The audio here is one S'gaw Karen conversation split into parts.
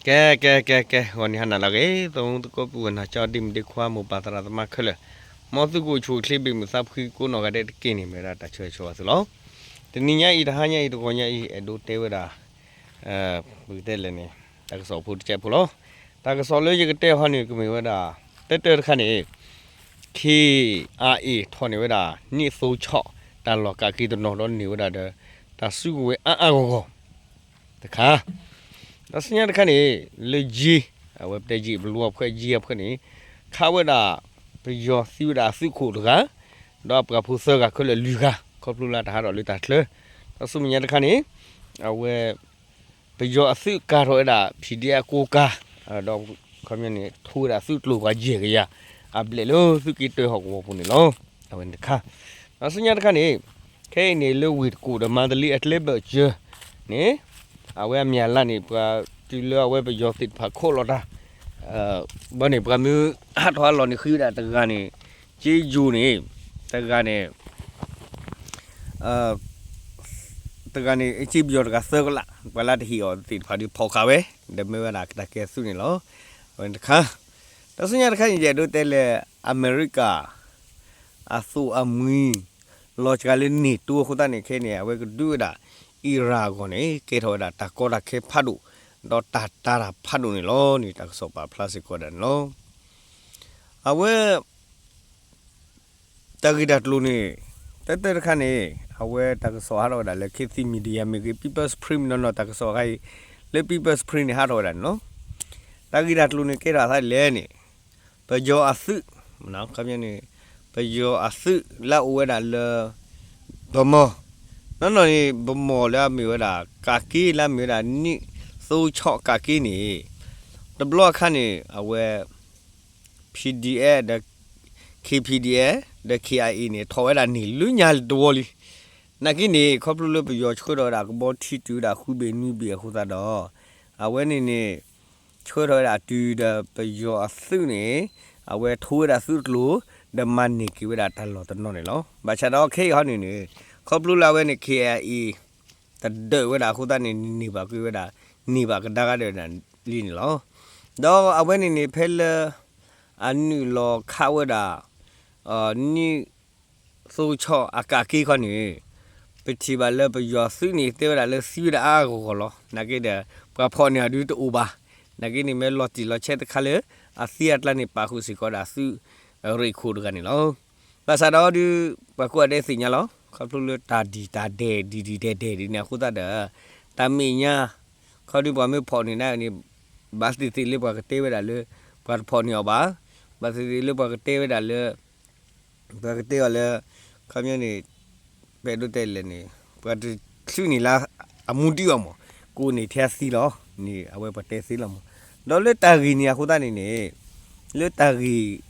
ကဲ ကဲ ကဲ ကဲ ဂီၤနံၤဟါနၤလၢအဂ့ၤ သရၣ်မုၣ်သကိးပုၢ်ဝဲၢ်နီၢ်ကၠီ ဒ့မုၣ်ဒ့ခွါ မိၢ်ပၢ်သရၣ်သမါခဲလၢာ်, မ်သုကအိၣ်ဆူၣ်အိၣ်ချ့ ဘၣ်မုာ်သးဖှံကိးနီၢ်ဂၤဒဲးတက့ၢ်န့ၣ် မ့ၢ်ဝဲဒၣ်တၢ်ဆၢဂ့ၤဆၢဝါသုလီၤ. တနံၤညါအံၤ တဟါညါအံၤ တဂီၤညါအံၤ အဲၣ်ဒိးတဲဝဲဒၣ် ပကတဲလဲၣ်န့ၣ် တၢ်ကစီၣ်ဖိတကဲးဖိလီၤ. တၢ်ကစီၣ်လၢယကတဲဟီန့ၣ် ကမ့ၢ်ဝဲဒၣ် တၢတၢတခါန့ၣ် ခ့အါအ့ၣ် ထီၣ်န့ၢ်ဝဲဒၣ် နံၣ်သိဆီၣ် တၢ်လီၢ်ကးက့ၤတနီၤဒီးန့ၢ်ဝဲဒၣ်ဒီး တၢ်စုကဝဲၤအါအါဂီၢ်ဂီၢ် တခါ, ဒီးဆူညါတခါန့ၣ် လၢယ့ အဝဲပတဲယ့ၣ်ဘျီအဖှဲး ယ့ၣ်အဖှဲးန့ၣ် ခးဝဲဒၣ် ပယီၤသံဝဲဒၣ်အသုးခိၣ်တဂၤ ဒီးအပှၤဖိသၢဂၤခဲလၢာ်လွံၢ်ဂၤ ခီဖျိလၢတၢ်ဟးထီၣ်လၢတၢ်ချၢ, ဒီးဆူမဲာ်ညါတခါန့ၣ် အဝဲ ပယီၤအသုးကၤထီၣ်ဝဲဒၣ် PDF အကိးကၤ ဒီးခီပညီန့ၣ် ထိဝဲဒၣ်သုးကျိၤပှၤယဲၢ်ကယၤ အဘျဲၣ်လၢသုးက့တၢဟီၣ်ကဝီၤပူၤန့ၣ်လီၤ. အဝဲန့ၣ်တခါ, ဒီးဆူညါတခါန့ၣ် ခဲအံၤန့ၣ်လၢဝ့ၢ်တကူၣ်ဒီးမၤတလ့အကျဲဘၢၣ်စၢၤန့ၣ် အဝဲအမၠၣ်လါန့ၣ် ပှၤတုၤလၢအဝဲပယီၤသ့ၣ်တဖၣ်ခိးလီၤတၢ် ဘၣ်န့ၣ် ပှၤမ့ၢ်ဟးထီၣ်ဟးလီၤန့ၣ် ဃ့ဝဲဒၣ်တဂၤန့ၣ် က့ယိၤန့ၣ် တဂၤန့ၣ် တဂၤန့ၣ် က့ပယီၤတဂၤသၢကလး ပှၤလၢတဟ့ၣ်အီၤသ့ၣ်တဖၣ်ဒီးဖီၣ်ဃာ်ဝဲ ဒီးမ့ၢ်ဝဲဒၣ်တၢ်ကဲသုးန့ၣ်လီၤ. အဝဲန့ၣ်တခါ, ဒီးဆူညါတခါန့ၣ် ယအဲၣ်ဒိးတဲလၢ အမဲရကၤ အသိၣ်အမှံ လီၤစှၤလၢ NATO အဃိသတးန့ၣ် ခဲအံၤန့ၣ် အဝဲကဒုးဝဲဒၣ် အံရၣ်အဂီၢ်န့ၣ် ကဲထီၣ်ဝဲဒၣ်တၢ်ကီတၢ်ခဲဖးဒိၣ် ဒီးတၢ်တာ်တၢ်ဖးဒိၣ်န့ၣ်လီၤန့ၣ် တၢ်ကစီၣ်ပာ်ဖျါစ့ၢ်ကီးဒၣ်န့ၣ်လီၤ. အဝဲ တၢ်ဂ့ၢ်တၢ်ကျိၤန့ၣ် တၢတၢတခါန့ၣ် အဝဲတၢ်ကစီၣ်ဟးထီၣ်ဝဲဒၣ်လၢ ခေတ်သစ် Media မ့ၢ်ဂ့ၤ People's Spring နီၢ်နီၢ်တၢ်ကစီၣ်အဂၤအံၤ လၢ People's Spring န့ၣ် ဟးထီၣ်ဝဲဒၣ်န့ၣ်လီၤ. တၢ်ဂ့ၢ်တၢ်ကျိၤန့ၣ် ကဲထီၣ်အသးဒ်လဲၣ်န့ၣ် ပယီၤအသုး ခီပညီန့ၣ် ပယီၤအသုးလၢအအိၣ်ဝဲဒၣ်လၢ ဗန်းမော် နီၢ်နီၢ်န့ၣ် ဗန်းမော်လၢအမ့ၢ်ဝဲဒၣ် ကးက့လၢအမ့ၢ်ဝဲဒၣ် နံၣ်သိဆီၣ်ကးက့န့ၣ် တဘျီအခါန့ၣ် အဝဲ PDF ဒီး KPDF ဒီး KIA န့ၣ် ထီၣ်ဝဲဒၣ်န့ၣ်လၢညါတဝီလံ. နာ်က့န့ၣ် ခီဖျိလၢပယီၤဆှၢထီၣ်ဝဲဒၣ်ကဘီထံတုၤဝဲဒၣ်ဃုဘ့ၣ်နွံဘ့ၣ်အဃိသတးဒီး အဝဲန့ၣ်န့ၣ် ဆှၢထီၣ်ဝဲဒၣ်တုၤဒီးပယီၤအသုးန့ၣ် အဝဲထိဝဲဒၣ်သုးကျိၤ ဒီးမၤန့ၢ်က့ၤဝဲဒၣ်တၢ်လီၢ်တနီၤန့ၣ်လီၤ. ဘၣ်ဆၣ်ဒီးခဲအံၤဟီန့ၣ်န့ၣ် ခီဖျိလၢအဝဲန့ၣ် KIA တဒၢးဝဲဒၣ်အဃိသတးန့ၣ် န့ၢ်ဘၣ်ကွံာ်ဝဲဒၣ် န့ၢ်ဘၣ်ကဒါက့ၤဒီးလံန့ၣ်လီၤ. ဒီးအဝဲန့ၣ်န့ၣ် ဖဲလၢ အနုာ်လီၤခးဝဲဒၣ် နံၣ်သိဆီၣ်အကးက့ခီန့ၣ် ပထံၣ်ဘၣ်လၢပယီၤသုးန့ၣ် တဲဝဲဒၣ်လၢသံဝဲဒၣ်အါအါဂီၢ်ဂီၢ်လီၤ. နာ်က့ဒီး ပှၤဖီၣ်န့ၢ်အီၤဒုးတအိၣ်ဘၣ်. နာ်က့န့ၣ် မ့ၢ်လီၤတံၢ်လီၤဆဲးတခါလၢ အသံအကျါန့ၣ် ပာ်ဃုာ်စ့ၢ်ကီးဒၣ်သုးရ့ၣ်ခိၣ်တဂၤန့ၣ်လီၤ. ဘၣ်ဆၣ်ဒီးဒုး ပှၤကိးဂၤဒဲးသ့ၣ်ညါလီၤ. ခီဖျိလၢတၢ်ဒံၣ်တၢ်ဒဲး ဒံၣ်ဒံၣ်ဒဲးဒဲးဒ်န့ၣ်အဃိသတးဒီး တၢ်မဲာ်ညါ ခီဒုးပှၤမ့ၢ်ဖီၣ်န့ၢ်န့ၣ် ဘၣ်သ့ၣ်သ့ၣ်လၢပှၤကတဲဝဲဒၣ်လၢ ပှၤတဖီၣ်န့ၢ်အီၤဘၣ်. ဘၣ်သ့ၣ်သ့ၣ်လၢပှၤကတဲဝဲဒၣ်လၢ ပှၤကတဲအီၤလၢ ခီပညီန့ၣ် ပအဲၣ်ဒိးတဲလဲၣ်န့ၣ် ပှၤတချုးန့ၣ်လၢအမူဒံးအီၤမး ကိးန့ၢ်ထဲအသံလီၤန့ၣ် အဝဲပှၤတဲသ့လီၤမး. ဒီးလၢတၢ်ဂ့ၢ်န့ၣ်အဃိသတးန့ၣ်န့ၣ် လၢတၢ်ဂ့ၢ်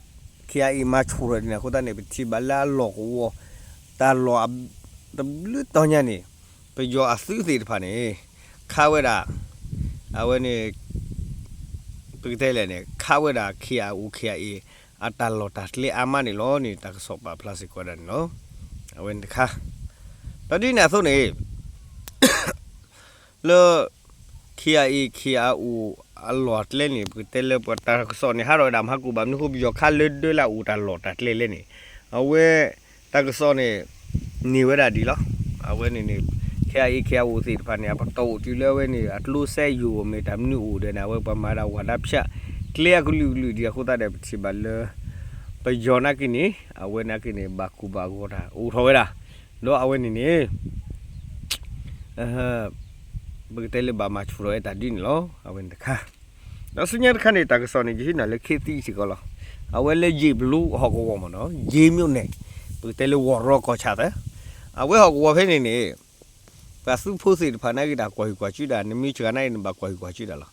ခ့အအံၤမၤဆူၣ်ထီၣ်ဒ်န့ၣ်အဃိသတးန့ၣ် ပထံၣ်ဘၣ်လၢအလီၢ်ကဝီၤ တၢ်လီၢ် တဘျုးတီၤညါန့ၣ် ပယီၤအသုးသ့ၣ်တဖၣ်န့ၣ် ခးဝဲဒၣ် အဝဲန့ၣ် ပကတဲလဲၣ်န့ၣ် ခးဝဲဒၣ် ခ့အအိၣ် ခ့အအံၤ အတၢ်လီၢ်တၢ်ကျဲအါမးန့ၣ်လီၤန့ၣ် တၢ်ကစီၣ်ပာ်ဖျါစ့ၢ်ကီးဒၣ်န့ၣ်လီၤ. အဝဲန့ၣ်တခါ ဒီးဒ်န့ၣ်အသိးန့ၣ် လၢ ခ့အအံၤ ခ့အအိၣ် အလီၢ်အကျဲန့ၣ် ပကတဲလၢပှၤတၢ်ကစီၣ်န့ၣ် ဟးထီၣ်ဝဲဒၣ်မဟါကိၣ်ဘၣ် မနုၤဃိ ပယီၤခးလၢဒၢလၢအအိၣ်တၢ်လီၢ်တၢ်ကျဲလဲၣ်န့ၣ် အဝဲ တၢ်ကစီၣ်န့ၣ် န့ၢ်ဝဲဒၣ်ဒ်လီၤ. အဝဲန့ၣ်န့ၣ် ခ့အအံၤ ခ့အအိၣ်သ့ၣ်တဖၣ်န့ၣ် အပတီၢ်အိၣ်တုၤလၢအဝဲန့ၣ် အကျိစဲယိာ်မ့ၢ်တၢ်မနုၤအိၣ်ဒီးန့ၣ် အဝဲပှၤမၤဒၣ်ဝၤဒၣ်ဖၠး ကျဲအကလုာ်ကလုာ်ဒ်အဃိသတးဒီး ပထံၣ်ဘၣ်လၢ ပယီၤနာ်က့န့ၣ် အဝဲနာ်က့န့ၣ် ဘၣ်ကူၣ်ဘၣ်ဂီၤတၢ်အိၣ်ထီၣ်ဝဲဒၣ် ဒီးအဝဲန့ၣ်န့ၣ် ပကတဲလၢဘၣ်မၤဆူၣ်ထီၣ်ဝဲတၢ်ဒ်န့ၣ်လီၤ. အဝဲန့ၣ်တခါ ဒီးဆူညါတခါန့ၣ် တၢ်ကစီၣ်န့ၣ် ယဟံးန့ၢ်လၢ ခေတ်သစ် စ့ၢ်ကီးလီၤ. အဝဲလၢယ့ၣ်ဘျူးဟီၣ်ကဝီၤမ့ၢ်နီၤ ယ့ၣ်မြို့နယ် ပကတဲလၢဝီၤရီကီၢ်ဆၣ်သၢ အဝဲဟီၣ်ကဝီၤဖဲန့ၣ်န့ၣ် ပှၤသုးဖိသ့ၣ်တဖၣ်နာ်က့ဒီးကွၢ်ဟုၣ်ကွၢ်စူၣ်ဒၣ် နမ့ၢ်စှၤနာ်က့န့ၣ် ဘၣ်ကွၢ်ဟုၣ်ကွၢ်စူၣ်ဒၣ်လီၤ.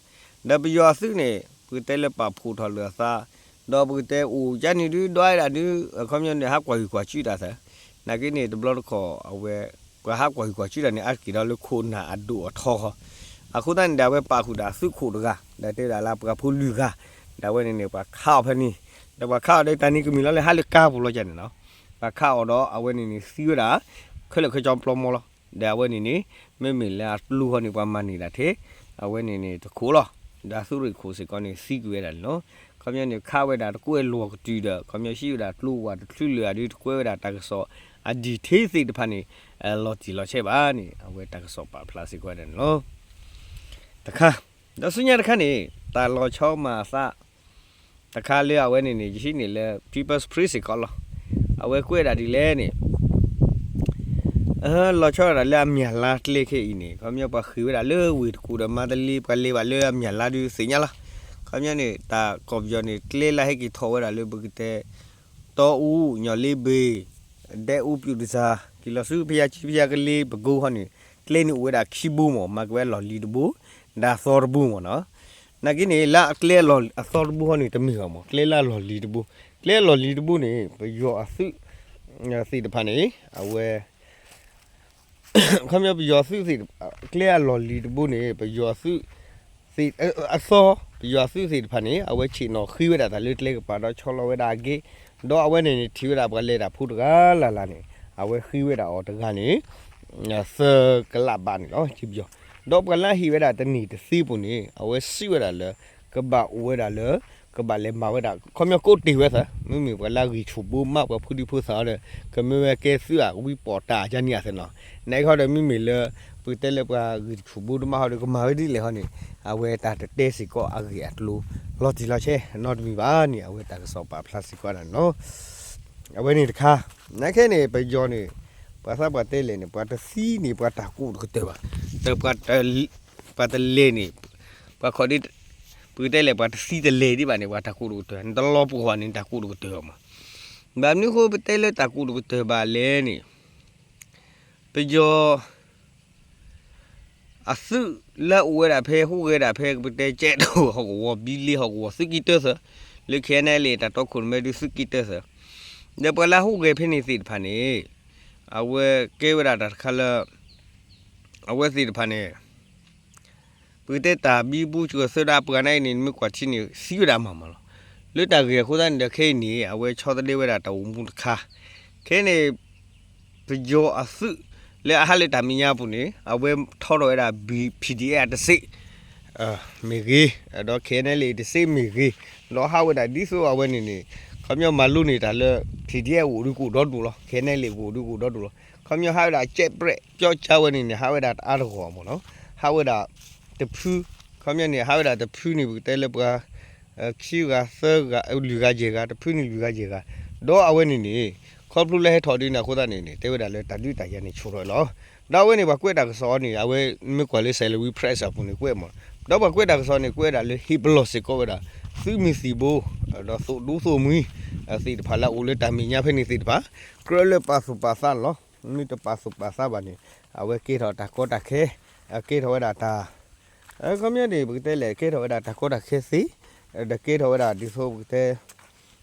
ဒီးပယီၤအသုးန့ၣ် ပကတဲလၢပာ်ဖှိၣ်ထီၣ်လၢအသး ဒီးပကတဲအိၣ်ကန့ၣ်ဒုး ဒွးဒၣ်ဒုး အခီပညီန့ၣ် ဟးကွၢ်ဟုၣ်ကွၢ်စူၣ်တၢ်သၢ နာ်က့န့ၣ် တဘျီတခီၣ်အဝဲ ပှၤဟးကွၢ်ဟုၣ်ကွၢ်စူၣ်တၢ်န့ၣ် အါတက့ၢ်ဒီးလၢခိၣ်နၢ်အဒိၣ်အထီဃီ အဃိသတးန့ၣ်ဒီး အဝဲပာ်ဃုာ်ဒီးသုးခိၣ်တဂၤ ဒီးတဲဝဲဒၣ်လၢပှၤဖိလွံၢ်ဂၤ ဒီးအဝဲန့ၣ်န့ၣ် ပှၤခးအီၤဖဲန့ၣ် ဒီးပှၤခးအီၤဒီးတၢ်န့ၣ်ကမ့ၢ်လီၤလၢဟါလၢကါပူၤလီၤကန့ၣ်နီၤ ပှၤခးအီၤဒီးအဝဲန့ၣ်န့ၣ်သံဝဲဒၣ် ခဲလၢာ်ခဲဆ့ပျီမီလီၤ. ဒီးအဝဲန့ၣ်န့ၣ် မ့မ့ၢ်လၢအကျိဃီန့ၣ် ပှၤမၤန့ၢ်ဒၣ်ထဲ အဝဲန့ၣ်န့ၣ်တခိၣ်လီၤ. ဒီးသုးရ့ၣ်ခိၣ်စ့ၢ်ကီးန့ၣ် သံကွံာ်ဝဲဒၣ်န့ၣ်လီၤ. ခီပညီန့ၣ် ခးဝဲဒၣ်တကွဲးလီၢ်ကတုၤဒီး ခီပညီဟံးဝဲဒၣ်ကျိဝဲတချုးလၢာ်အဒုး တကွဲးဝဲဒၣ်တၢ်ကစီၣ်အ detail သ့ၣ်တဖၣ်န့ၣ် လီၤတံၢ်လီၤဆဲးဘၣ်န့ၣ် အဝဲတၢ်ကစီၣ်ပာ်ဖျါစ့ၢ်ကီးဝဲဒၣ်န့ၣ်လီၤ. တခါ, ဒီးဆူညါတခါန့ၣ် တၢ်လီၤဆီမၤအသး တခါလၢအဝဲန့ၣ်န့ၣ် ယဟံးန့ၢ်လၢ People's Spring စ့ၢ်ကီးလီၤ. အဝဲကွဲးဒၣ်ဒ်လဲၣ်န့ၣ် လီၤဆီဒၣ်တၢ်လၢအမၠၣ်လါကျဲခဲအံၤန့ၣ် ခီပညီပှၤဃ့ၢ်ဝဲဒၣ်လၢဝ့ၢ်တကူၣ်ဒီးမါတလ့ ပှၤလဲၤဘၣ်လၢအမၠၣ်လါဒုးသ့ၣ်ညါလီၤ. ခီပညီန့ၣ် တၢ်ကီၢ်ပယီၤန့ၣ် ကျဲလၢဟဲက့ၤထီၣ်ဝဲဒၣ်လၢပကတဲ တီအူ ညီၣ်လ့ဘ့ၣ် ဒဲအူ ပျူၣ်တစၢ် က့ၤလီၤဆူဖယၢ်ကံ ဖယၢ်ကလ့ ပကိဃီန့ၣ် ကျဲန့ၣ်အိၣ်ဝဲဒၣ်ခံဘိမၢ် မၤက့ၤဝဲလီၢ်လံၤတဘိ ဒီးအသီတဘိမၢ်နီၤ. နာ်က့န့ၣ် လၢအကျဲအသီတဘိဃီန့ၣ် တမ့ၢ်ဘၣ်မၢ် ကျဲလၢအလီၢ်လံၤတဘိ ကျဲအလီၢ်လံၤတဘိန့ၣ် ပယီၤအသုးသ့ၣ်တဖၣ်န့ၣ် အဝဲ ခီပညီပယီၤသုးသ့ၣ် ကျဲအလီၢ်လံၤတဘိန့ၣ် ပယီၤသုး အသီ ပယီၤသုးသ့ၣ်တဖၣ်န့ၣ် အဝဲဆ့ၣ်နီၤဃ့ဝဲဒၣ်တၢ်လၢကျဲကပၤဒီးဆီလီၤဝဲဒၣ်အဂ့ၢ် ဒီးအဝဲန့ၣ်န့ၣ် ထံၣ်ဝဲဒၣ်ပှၤလဲၤတၢ်ဖိတဂၤလၢ်လၢ်န့ၣ် အဝဲဃ့ဝဲဒၣ်အီၤတဂၤန့ၣ် သၢကလးဘးန့ၣ်လီၤ ကၠံပယီၤ ဒီးပှၤလၢဟ့ၣ်ဝဲဒၣ်တန့ၢ်တသ့ပူၤန့ၣ် အဝဲစံးဝဲဒၣ်လၢ ကဘၣ်အိၣ်ဝဲဒၣ်လၢ ကဘၣ်လဲၤမၤဝဲဒၣ် ခီပညီကိးတ့ၢ်ဝဲသၢ မ့မ့ၢ်ပှၤလၢဂံၢ်ဆူၣ်ဘိမးပှၤဖိဒံဖိသၣ်ဒီး ကမ့ၢ်ဝဲကဲသုးအဝံပီၣ်တၢ်ကန့ၣ်အသးနီၤ နခီဒီးမ့မ့ၢ်လၢ ပကတဲလၢပှၤဂံၢ်ဆူၣ်ဘိတမးဟီဒီး ကမၤဝဲဒ်လဲၣ်ဟီန့ၣ် အဝဲတၢ်တတဲစ့ၢ်ကီးအဂ့ၢ်အကျိၤ လီၤတံၢ်လီၤဆဲး နီတမံၤဘၣ်န့ၣ် အဝဲတၢ်ကစီၣ်ပာ်ဖျါစ့ၢ်ကီးဒၣ်နီၤ အဝဲန့ၣ်တခါ နာ်က့န့ၣ် ပယီၤန့ၣ် ပှၤသးပှၢ်တဲလဲၣ်န့ၣ် ပှၤတသံန့ၣ် ပှၤတၢ်ကူၣ်တကတၢၢ်ဘၣ် ပှၤတလဲၤန့ၣ် ပှၤခီၣ်ဒ် ပကတဲလဲၣ် ပှၤတသံတလဲၤဒံးဘၣ်န့ၣ် ပှၤတၢ်ကူၣ်တကတၢၢ် နတလီၤပှီၢ်န့ၣ် တၢ်ကူၣ်တကတၢၢ်ဘၣ်မး ဘၣ်မနုၤဃိပတဲလၢတၢ်ကူၣ်တကတၢၢ်ဘၣ်လဲၣ်န့ၣ် ပယီၤ အသုးလၢအအိၣ်ဝဲဒၣ်ဖဲ ဟူးဂဲၤဒၣ်ဖဲ ပတဲကဲးထီၣ်ဟီၣ်ကဝီၤဘံလ့ဟီၣ်ကဝီၤသုးက့တၢသၢ လၢ ခဲအံၤနဲလ့ၣ် တၢ်တီခိၣ်ရိၣ်မဲဒုးသုးက့တၢသၢ ဒီးပှၤလၢဟူးဂဲၤဖဲန့ၣ်သ့ၣ်တဖၣ်န့ၣ် အဝဲကဲဝဲဒၣ်တၢ်တခါလၢ အဝဲသ့ၣ်တဖၣ်န့ၣ် ပကတဲတၢ်ဘံဘူစှၢၤသၢဒၣ်ပှၤန့ၣ်အံၤန့ၣ် နမ့ၢ်ကွၢ်ထံန့ၣ် သံဝဲဒၣ်မးမးလီၤ. လၢတၢ်ဂ့ၢ်အဃိသတးန့ၣ်ဒီးခဲအံၤန့ၣ် အဝဲဆီတလဲဝဲဒၣ်တၢ်အိၣ်မူတခါ ခဲအံၤန့ၣ် ပယီၤအသုး လၢအဟးလၢတၢ်မဲာ်ညါပူၤန့ၣ် အဝဲထီထီၣ်ဝဲဒၣ် P- PDF တစ့ မ့ၢ်ဂ့ၤ, ဒီး ခဲအံၤနဲလ့ၣ် တစ့မ့ၢ်ဂ့ၤ, ဒီးဟးဝဲဒၣ်ဒ်သိးအဝဲန့ၣ်န့ၣ် ခီပညီမၤလိန့ၢ်တၢ်လၢ P D F အိၣ်ဒုးကအိၣ်ဒီဒူၣ်လီၤ, ခဲအံၤနဲလ့ၣ် ကအိၣ်ဒုးကအိၣ်ဒီဒူၣ်လီၤ. ခီပညီဟးဝဲဒၣ် ကဲးပြဲး ပျီကါဝဲန့ၣ်န့ၣ် ဟးဝဲဒၣ်တအါတဂီၢ်မ့ၢ်နီၤ, ဟးဝဲဒၣ်တဖု, ခီပညီန့ၣ် ဟးဝဲဒၣ်တဖုန့ၣ် ပကတဲလၢပှၤ ခံဂၤသၢဂၤ လွံၢ်ဂၤယဲၢ်ဂၤ တဖုန့ၣ်လွံၢ်ဂၤယဲၢ်ဂၤ, ဒီးအဝဲန့ၣ်န့ၣ် ခီဖျိလၢဟဲထီၣ်ဒ်န့ၣ်အဃိသတးန့ၣ်န့ၣ် တဲဝဲဒၣ်လၢတၢ်ဒုးတၢ်ယၤန့ၣ်ဆူၣ်ထီၣ်လီၤ. ဒီးအဝဲန့ၣ် ပှၤကွဲးတၢ်ကစီၣ်န့ၣ် အဝဲမ့ၢ်ကွၢ်လၢ Salween Press အပူၤန့ၣ်ကွဲးမး, ဒီးပှၤကွဲးတၢ်ကစီၣ်န့ၣ် ကွဲးဝဲဒၣ်လၢဟ့ၣ်ပလီၢ်စ့ၢ်ကီးဝဲဒၣ် သုးမုၢ်သံၣ်ဘိ ဒီးသိၣ်ဒူသိၣ်မှံ သ့ၣ်တဖၣ်လၢအအိၣ်လၢတၢ်မဲာ်ညါဖဲန့ၣ်သ့ၣ်တဖၣ် ကြၢးလၢပာ်သူၣ်ပာ်သးန့ၣ်လီၤ. မ့ၢ်တပာ်သူၣ်ပာ်သးဘၣ်န့ၣ် အဝဲကဲထီၣ်တၢ်ကီတၢ်ခဲ, ကဲထီၣ်ဝဲဒၣ်တၢ် ခီပညီန့ၣ် ပကတဲလဲၣ် ကဲထီၣ်ဝဲဒၣ်တၢ်ကီတၢ်ခဲသ့, ဒီးကဲထီၣ်ဝဲဒၣ်ဒ်သိးပကတဲ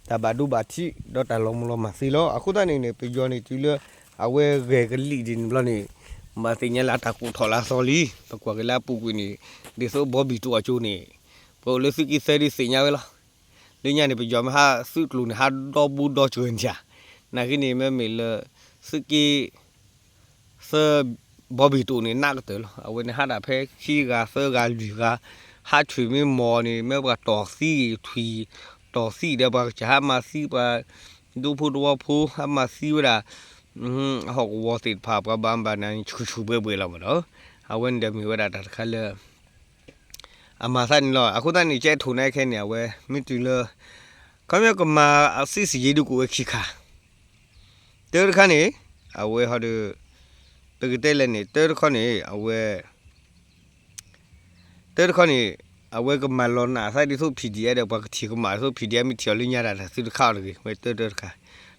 တၢ်ဘၣ်ဒိဘၣ်ထံး ဒီးတၢ်လီၤမုၢ်လီၤမၢ်သ့လီၤ. အဃိသတးန့ၣ်န့ၣ် ပယီၤန့ၣ်တုၤလၢ အဝဲဂဲၤကလံၣ်ဒ်န့ၣ်ဘျီန့ၣ် ဘၣ်သ့ၣ်ညါလၢအတၢ်ကူၣ်ထီၣ်လၢအသီလံ. ပကွၢ်က့ၤလၢအပူၤကွံာ်န့ၣ် ဒ်သိးဘီဘံၣ်တူၣ်အကၠိန့ၣ် ပအိၣ်လၢသုးက့သၢဒ်သ့ၣ်ညါဝဲလီၤ. လၢညါန့ၣ် ပယီၤမ့ၢ်ဟးသုးကျိၤန့ၣ် ဟးဒီဘိဒီကၠိၤန့ၣ်ဧါ, နာ်က့န့ၣ် မ့မ့ၢ်လၢ သုးက့ သၢ ဘီဘံၣ်တူၣ်န့ၣ် နးကတၢၢ်လီၤ. အဝဲန့ၣ်ဟးဒၣ်ဖဲခံဂၤသၢဂၤလွံၢ်ဂၤ, ဟးထွံၣ်မ့ၢ်မီၢ်န့ၣ် မ့ၢ်ပှၤတီၢ်သံထွံၣ်, တီၢ်သံဒီးပှၤကစၢ်ဟးမၤသံပှၤ ဒူဖိသဝီဖိ ဟးမၤသံဝဲဒၣ် ဟီၣ်ကဝီၤသ့ၣ်တဖၣ် ပှၤဘၣ်မၤဘၣ်နၤန့ၣ် ဆူၣ်ဆူၣ်ဘှဲဘှဲလီၤမးဒီး အဝဲန့ၣ်ဒီးမ့ၢ်ဝဲဒၣ်တၢ်တခါလၢ အမၤသးန့ၣ်လီၤ. အဃိသတးန့ၣ် ကဲထိၣ်နၤခဲန့ၣ် အဝဲမ့ၢ်တုၤလၢ ခီပညီကမၤအစံၣ်စယံၤဒုးကအိၣ်ဝဲခံခါ, တၢတခါန့ၣ် အဝဲဟီဒီး ပကတဲလဲၣ်န့ၣ် တၢတခါန့ၣ် အဝဲ တၢတခါန့ၣ် အဝဲကမၤလီၤနးအသးဒ်သိး P D F ဒီးပှၤကထံၣ်ကမၣ်ဒ်သိး P D F မ့ၢ်ထံၣ်အီၤလၢညါဒၣ်တၢ်သုတခါအီၤတဂ့ၤ ဝဲတၢတၢတခါ,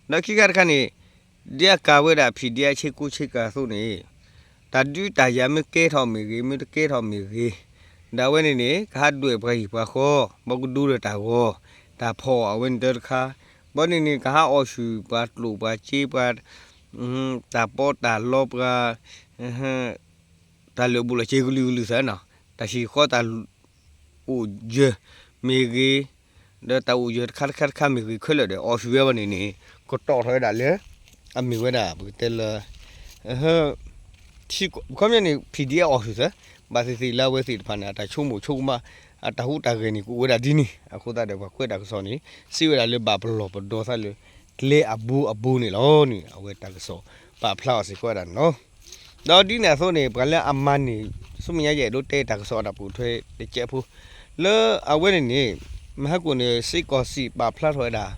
ဒီးခံခါတခါန့ၣ် ဒ်အကၤဝဲဒၣ် P D F ဆ့ကူဆ့ကၤအသိးန့ၣ် တၢ်ဒုးတၢ်ယၤမ့ၢ်ကဲထီၣ်မ့ၢ်ဂ့ၤ မ့ၢ်တကဲထီၣ်မ့ၢ်ဂ့ၤ, ဒီးအဝဲန့ၣ်န့ၣ် ကဟးဒွဲၣ်ပှၤဟံၣ်ပှၤဃီ, ဘီကဒိဒီးတၢ်ဂီၤ, တၢ်ဖီၣ်အဝဲန့ၣ်တၢတခါ, ဘီန့ၣ်န့ၣ် ကဟးအီၣ်ဆူၣ်ပှၤကျိၣ်ပှၤစ့ပှၤ တၢ်ပီးတၢ်လီပှၤ တၢ်လၢာ်ဘူၣ်လီၤစ့ကလုာ်ကလုာ်သၢနီၤ, တၢ်ဟံၣ်ဃီတၢ်အိၣ်ယၢၤမ့ၢ်ဂ့ၤ, ဒီးတၢ်အိၣ်ယၢၤတခါတခါတခါမ့ၢ်ဂ့ၤ ခဲလၢာ်ဒီးအီၣ်ဆူၣ်ဝဲဘၣ်န့ၣ်န့ၣ် ကတီၢ်ထီၣ်ဝဲဒၣ်လၢ အမ့ၢ်ဝဲဒၣ် ပကတဲလၢ ထံကီၢ် ခီပညီန့ၣ် P D F အီၣ်ဆူၣ်သၢ, ဘၣ်သ့ၣ်သ့ၣ်လၢအဝဲသ့ၣ်တဖၣ်န့ၣ် အတၢ်ဆိကမိၣ်ဆိကမး အတၢ်ဟူးတၢ်ဂဲၤန့ၣ် ကအိၣ်ဝဲဒၣ်ဒ်န့ၣ် အဃိသတးဒီး ပှၤကွဲးတၢ်ကစီၣ်န့ၣ် စံးဝဲဒၣ်လၢဘၣ်ပလီၢ်ပဒီသးလၢ ကျဲအဘိအဘိန့ၣ်လီၤန့ၣ် အဝဲတၢ်ကစီၣ်ပာ်ဖျါအီၤစ့ၢ်ကီးဝဲဒၣ်န့ၣ်လီၤ. ဒီးဒ်န့ၣ်အသိးန့ၣ် ပှၤလၢအမၤန့ၢ် ဆူမဲာ်ညါယအဲၣ်ဒိးတဲတၢ်ကစီၣ်အတၢ်ပိာ်ထွဲတကဲးဖိ လၢအဝဲန့ၣ်န့ၣ် မဟါကိၣ်န့ၣ် စ့ၢ်ကီးစံးပာ်ဖျါထီၣ်ဝဲဒၣ်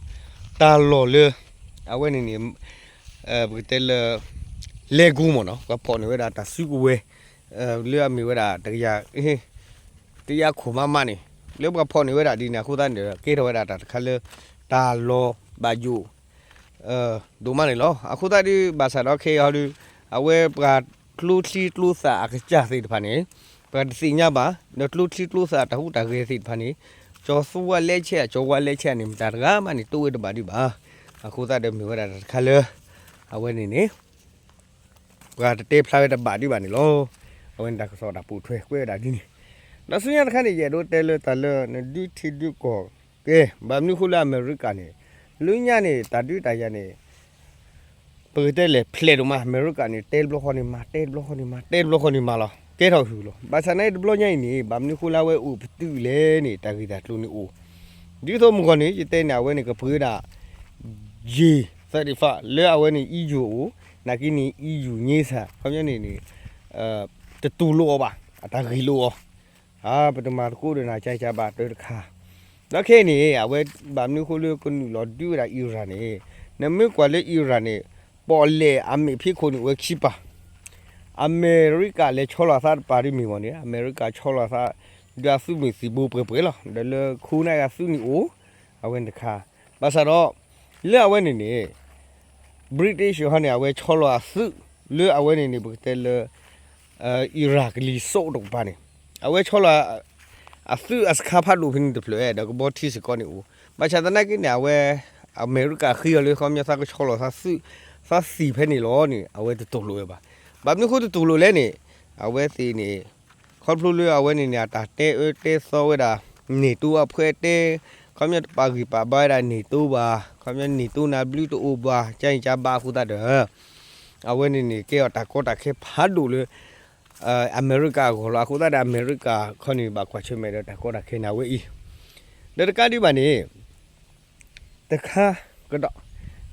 တၢ်လီၢ်လၢ အဝဲန့ၣ်န့ၣ် ပကတဲလၢ လဲၤကူမ့ၢ်နီၤ ပှၤဖီၣ်န့ၢ်ဝဲဒၣ်တၢ်စုကဝဲၤ လၢအမ့ၢ်ဝဲဒၣ်တကယၤ တယၤခိၣ်မးမးန့ၣ် လၢပှၤဖီၣ်န့ၢ်ဝဲဒၣ်ဒ်န့ၣ် အဃိသတးန့ၣ်ဒီး ကဲထီၣ်ဝဲဒၣ်တၢ်တခါလၢ တၢ်လီၤဘၣ်ယိၣ် ဒိၣ်မးန့ၣ်လီၤ. အဃိသတးဒီး ဘၣ်ဆၣ်ဒီးခဲအံၤဟီဒီး အဝဲပှၤကျိချံကျိသၣ်အကစၢ်သ့ၣ်တဖၣ်န့ၣ် ပှၤတသ့ၣ်ညါဘၣ် ဒီးကျိချံကျိသၣ်တၢ်ဟူးတၢ်ဂဲၤသ့ၣ်တဖၣ်န့ၣ် ကၠီၤသူဝါလဲဆဲး ကၠီၤဝါလဲဆဲးန့ၣ် မတၤတဂၤမးန့ၣ် တိၢ်ဝဲတဘၣ်ဒံးဘၣ်. အဃိသတးဒီးမ့ၢ်ဝဲဒၣ်တၢ်တခါလၢ အဝဲန့ၣ်န့ၣ် ပှၤတတဲဖျါဝဲတဘၣ်ဒံးဘၣ်န့ၣ်လီၤ. အဝဲန့ၣ်တၢ်ကစီၣ်တၢ်ပိာ်ထွဲကွဲးဝဲဒၣ်ဒ်န့ၣ် ဒီးဆူညါတခါန့ၣ် ယအဲၣ်ဒိးတဲလၢတၢ်လၢနဒုးထံဒုးကီၢ်ကဲ ဘၣ်မနုၤဃိလၢအမဲရကၤန့ၣ် လၢညါန့ၣ် တၢ်ဒုးတၢ်ယၤန့ၣ် ပကတဲလဲၣ်ဖျဲးဒိၣ်မး အမဲရကၤန့ၣ် တဲတဘျီဃီန့ၣ်မၤ တဲတဘျီဃီန့ၣ်မၤ တဲတဘျီဃီန့ၣ်မၤလီၤ ကဲထီၣ်ဟုၣ်လီၤ. ဘၣ်ဆၣ်နာ်အံၤတဘျီညါအံၤန့ၣ် ဘၣ်မနုၤဃိလၢအဝဲအိၣ်ပတုာ်လဲၣ်န့ၣ် တၢ်ဂ့ၢ်တၢ်ကျိၤန့ၣ်အိၣ် ဒ်သိးမုၢ်ဂီၢ်န့ၣ် ယတဲန့ၣ် အဝဲန့ၣ်ကပှ့ၤဝဲဒၣ် ယ့ၢ်သၢဒံးဖး လၢအဝဲန့ၣ် EU အိၣ် နာ်က့န့ၣ် EU န့ၣ်စ့ၢ် ခီပညီန့ၣ်န့ၣ် တတူၢ်လိာ်အီၤဘၣ် အတၢ်ဂ့ၢ်လိာ်အီၤ ပတမၤသကိးဒီးနၤ ကကဘၣ်တၢ်တခါ ဒီးခဲအံၤန့ၣ် အဝဲဘၣ်မနုၤဃိလၢကနုာ်လီၤဒုးဝဲဒၣ် Iran န့ၣ် နမ့ၢ်ကွၢ်လၢ Iran န့ၣ် ပီၣ်လဲၣ်အမဲာ်ဖံးခိၣ်န့ၣ်အိၣ်ဝဲခံပၤ အမဲရကၤလဲၤဆီလီၤအသးတပၤဒ်မ့ၢ်ဂီၢ်န့ၣ် အမဲရကၤဆီလီၤအသး ဒုးအသုးမုၢ်သံၣ်ဘိပှဲၤပှဲၤလီၤ. ဒီးလၢခိနၢ်ဂၤသုးန့ၣ်အိၣ် အဝဲန့ၣ်တခါ ဘၣ်ဆၣ်ဒီး လၢအဝဲန့ၣ်န့ၣ် British ဟီန့ၣ် အဝဲဆီလီၤအသုး လၢအဝဲန့ၣ်န့ၣ် ပကတဲလၢ Iraq ကလံၤစိးတကပၤန့ၣ် အဝဲဆီလီၤ အသုးအစခါဖးဒိၣ်ဖဲန့ၣ်တဖျၢၣ် ဒီးကဘီထံစ့ၢ်ကီးန့ၣ်အိၣ် ဘၣ်ဆၣ်သနာ်က့န့ၣ် အဝဲ အမဲရကၤဃ့အီၤလၢ ခီပညီသးကဆီလီၤသးသုး သးသံၣ်ဖဲန့ၣ်လီၤန့ၣ် အဝဲတတူၢ်လိာ်ဝဲဘၣ်. ဘၣ်မနုၤဃိတတူၢ်လိာ်လဲၣ်န့ၣ် အဝဲသ့ၣ်န့ၣ် ခီဖျိလၢအဝဲန့ၣ်န့ၣ် အတၢ်တဲအၢတဲသီဝဲဒၣ် NATO အဖှဲတဲ ခီပညီတပာ်ဂံၢ်ပာ်ဘါဝဲဒၣ် NATO ဘၣ် ခီပညီ NATO နဘျုးတအိၣ်ဘၣ် ကၠါအံၤကၠါဘၣ်အဃိသတးဒီး အဝဲန့ၣ်န့ၣ် ကဲအီၤတၢ်ကီတၢ်ခဲဖးဒိၣ်လၢ အမဲရကၤအဂီၢ်လီၤ. အဃိသတးဒီး အမဲရကၤခီန့ၣ် ဘၣ်ကွၢ်ဆၢၣ်မဲာ်ဒီးတၢ်ကီတၢ်ခဲန့ၣ်အဝဲအံၤ ဒီးတကးဒံးဘၣ်န့ၣ် တခါကဒီး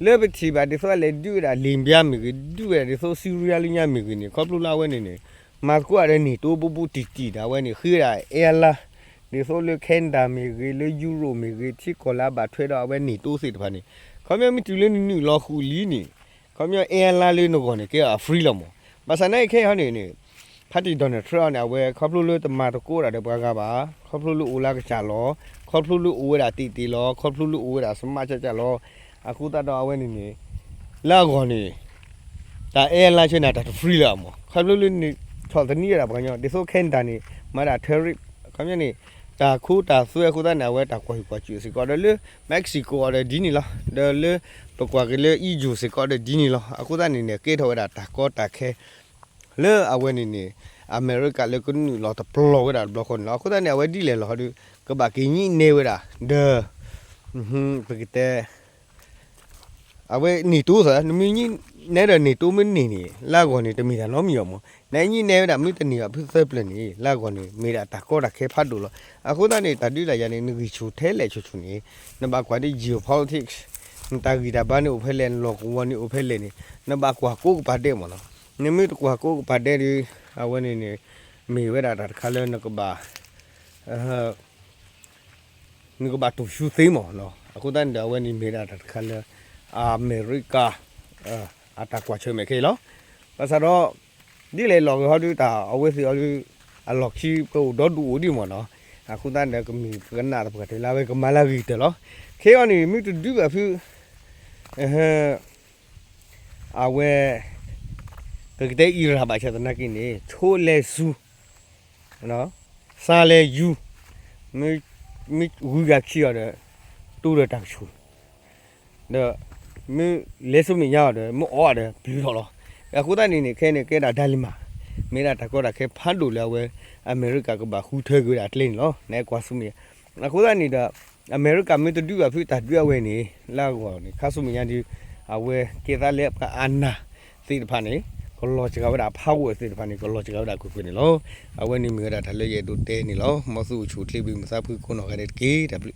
လၢပထံၣ်ဘၣ်ဒ်သိးအလဲၤဒုးဝဲဒၣ် Libya မ့ၢ်ဂ့ၤ ဒုးဝဲဒၣ်ဒ်သိး Syria လၢညါမ့ၢ်ဂ့ၤန့ၣ် ခီဖျိလၢအဝဲန့ၣ်န့ၣ် မၤသကိးဒီး NATO ဘူးဘူးတံၢ်တံၢ်ဒီး အဝဲန့ၣ်ဃ့ဝဲဒၣ် airline ဒ်သိးလၢ Canada မ့ၢ်ဂ့ၤ လၢ Europe မ့ၢ်ဂ့ၤ ထံကီၢ်လၢအဘၣ်ထွဲဒီးအဝဲ NATO သ့ၣ်တဖၣ်န့ၣ် ခီပညီမ့ၢ်တုၤလၢနနုာ်လီၤဃုာ်လံန့ၣ် ခီပညီ airline လၢနဂီၢ်န့ၣ် ကဲအ free လီၤမး. ဘၣ်ဆၣ်နာ်အံၤခဲအံၤဟီန့ၣ်န့ၣ် ဖါတံၢ် Donald Trump န့ၣ် အဝဲခီဖျိလၢတမၤသကိးတၢ်ဒီးပှၤဂၤဘၣ် ခီဖျိလၢအိၣ်လၢကစၢ်လီၤ ခီဖျိလၢအိၣ်ဝဲဒၣ်တံၢ်တံၢ်လီၤ ခီဖျိလၢအိၣ်ဝဲဒၣ် smart ကစၢ်လီၤ အဃိသတးဒီးအဝဲန့ၣ်န့ၣ် လၢအဂီၢ်န့ၣ် တၢ် airline ဆၢန့ၣ်တၢ်တ free လၢအမး ခီဖျိလၢနဆီၣ်သနံးဝဲဒၣ်ပှၤကညီ ဒ်သိး Canada န့ၣ် မၤဒၣ် tariff ခီပညီန့ၣ် တၢ်ခိတၢ်သွဲအဃိသတးန့ၣ် အဝဲတၢ်ကွၢ်ဟံၣ်ကွၢ်စူၣ်စ့ၢ်ကီးဒီးလၢ Mexico အီၤဒီးဒ်န့ၣ်လီၤ. ဒီးလၢ ပကွၢ်က့ၤလၢ EU စ့ၢ်ကီးဒီးဒ်န့ၣ်လီၤ. အဃိသတးန့ၣ်န့ၣ် ကဲထီၣ်ဝဲဒၣ်တၢ်ကီတၢ်ခဲ လၢအဝဲန့ၣ်န့ၣ် အမဲရကၤလၢကနုာ်လီၤတပျီၤဝဲဒၣ်တဘျီဃီန့ၣ်လီၤ. အဃိသတးန့ၣ် အဝဲဒ်လဲၣ်လီၤဟီဒီး ကဘၣ်က့ၤညှိနှိုင်းဝဲဒၣ် ဒီး ပကတဲ အဝဲ NATO သၢ နမ့ၢ်ညှိနှိုင်းဒီး NATO မ့ၢ်န့ၢ်န့ၣ် လၢအဂီၢ်န့ၣ် တမ့ၢ်တၢ်နီတမံၤအီၤမး နညှိနှိုင်းဝဲဒၣ်မ့ၢ်တန့ၢ်ဘၣ်ဖုသၢပျၢၤန့ၣ် လၢအဂီၢ်န့ၣ် မ့ၢ်ဒၣ်တၢ်ကီတၢ်ခဲဖးဒိၣ်လီၤ. အဃိသတးန့ၣ် တၢ်ဒုးတၢ်ယၤန့ၣ် နဂံၢ်ဆူၣ်ထဲလဲၣ်ဆူၣ်ဆူၣ်န့ၣ် နဘၣ်ကွၢ်ဒ် geopolitics နတၢ်ဂံၢ်တၢ်ဘါန့ၣ်အိၣ်ဖဲလဲၣ် နလီၢ်ကဝီၤန့ၣ်အိၣ်ဖဲလဲၣ်န့ၣ် နဘၣ်ကွၢ်ကိးကပၤဒဲးမးနီၤ. နမ့ၢ်တကွၢ်ကိးကပၤဒဲးဒီး အဝဲန့ၣ်န့ၣ် မ့ၢ်ဝဲဒၣ်တၢ်တခါလၢနကဘၣ် နကဘၣ်တူၢ်ဆူသ့မးနီၤ. အဃိသတးန့ၣ်ဒီး အဝဲန့ၣ်မ့ၢ်ဒၣ်တၢ်တခါလၢ အမဲရကၤ အတၢ်ကွၢ်ဆၢၣ်မဲာ်ခဲအံၤလီၤ. ဘၣ်ဆၣ်ဒီး ဒ်လဲၣ်လီၤဂ့ၤဟီဒုးတၢ် အဝဲသ့ၣ်အီၤဒုး အလီၢ်ခံပအိၣ်ဒီဒူၣ်အိၣ်ဒံးမးနီၤ. အဃိသတးန့ၣ်ဒီး ကမ့ၢ်ပကနၣ်သပှၢ်တၢၢ်လၢအဝဲကမၤလၢအဂ့ၤကတၢၢ်လီၤ. ခဲအံၤန့ၣ် မ့ၢ်တဒုးဘၣ်ဖု အဝဲ ပကတဲအံၤရၣ်ဘၣ်ဆၣ်သနာ်က့န့ၣ် ဆိလဲၤဆူ စၤလဲၤယူၤ မ့ၢ်ဂုၤဂၤခံအီၤဒီး တူၢ်ဒီးတၢ်ကဆူၣ် ဒီး မ့ၢ်လဲၤဆူမဲာ်ညါအီၤဒီး မ့ၢ်အီၣ်အီၤဒီး ပျုၤထီၣ်လီၤ. အဃိသတးန့ၣ်န့ၣ် ခဲအံၤန့ၣ် ကဲဒၣ်ဒၣ်လံမး မ့ၢ်ဒၣ်တၢ်ကီတၢ်ခဲဖးဒိၣ်လၢအဝဲ အမဲရကၤကဘၣ်ဃုထၢက့ၤဝဲဒၣ်အကျဲန့ၣ်လီၤ. နကွၢ်ဆူမဲာ်ညါ အဃိသတးန့ၣ်ဒီး အမဲရကၤမ့ၢ်တဒုးဘၣ်ဖုတၢ်ဒုးအဝဲန့ၣ် လၢအဂီၢ်န့ၣ် ခါဆူမဲာ်ညါဒီး အဝဲကဲသးလၢပှၤအနၢ်သ့ၣ်တဖၣ်န့ၣ် ကလီၤစှၤဝဲဒၣ်အဖးဂီၢ်သ့ၣ်တဖၣ်န့ၣ် ကလီၤစှၤဝဲဒၣ်ကွ့ၢ်ကွ့ၢ်န့ၣ်လီၤ. အဝဲန့ၣ်မ့ၢ်ဝဲဒၣ်တၢ်လၢယအဲၣ်ဒိးတဲန့ၣ်လီၤ. မ်သုအိၣ်ဆူၣ်အိၣ်ချ့ ဘၣ်မုာ်သးဖှံကိးနီၢ်ဂၤဒဲးတက့ၢ်. တၢ်ဘျုး